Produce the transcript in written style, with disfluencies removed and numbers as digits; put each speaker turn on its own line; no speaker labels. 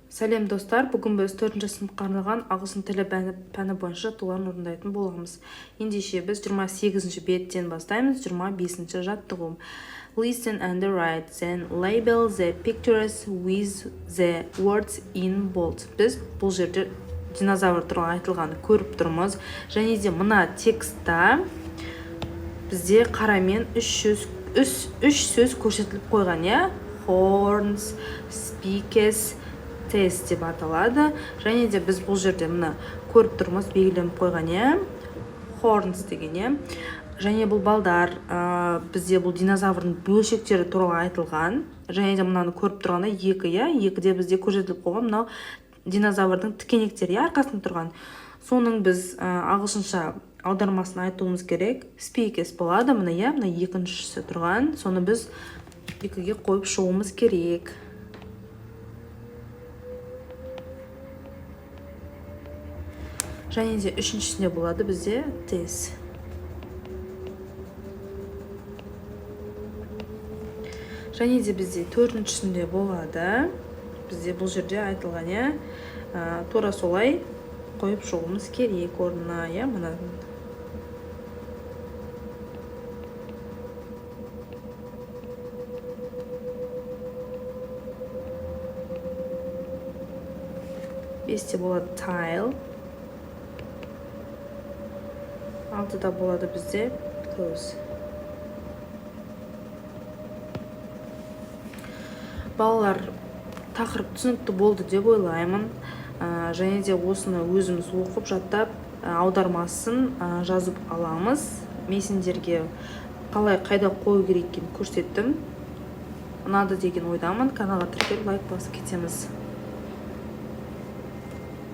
Сәлем, достар! Бүгін біз төртінші сыныпқа арналған ағылшын тілі пәні бойынша жаттығуларын орындайтын боламыз. Ендеше, біз 28 беттен бастаймыз, 25 жаттығу. Listen and write, then label the pictures with the words in bold. Біз бұл жерде динозавр туралы айтылғанын көріп тұрмыз және де мына текстта бізде қарамен үш сөз көрсетіліп қойған, иә, horns, spikes, teeth деп аталады. Және де біз бұл жерде мына көріп тұрмыз, белгіленіп қойған, иә, horns деген, иә. Және бұл, балдар, бізде бұл динозаврдың бөлшектері туралы айтылған. Және де мынаны көріп тұрғанда екі, иә, екіде бізде көрсетіліп қойған мынау динозаврдың тікенектері, иә, арқасында тұрған. Соның біз ағылшынша аудармасын айтуымыз керек. Spikes болады, міне, иә, мына екіншісі тұрған. Соны біз екіге қойып шығуымыз керек. Және де үшіншісінде болады бізде teeth. Және де бізде төртіншісінде болады, бізде бұл жерде айтылған, иә, тура солай қойып шығуымыз керек орнына, иә, мына. Бесте болады tail, алтыда болады бізде claws. Балалар, тақырып түсінікті болды деп ойлаймын. Және де осыны өзіміз оқып, жаттап, аудармасын жазып аламыз. Мен сендерге қалай, қайда қою керек екенін көрсеттім. Ұнады деген ойдамын. Каналға тіркеліп, лайк басып кетеміз.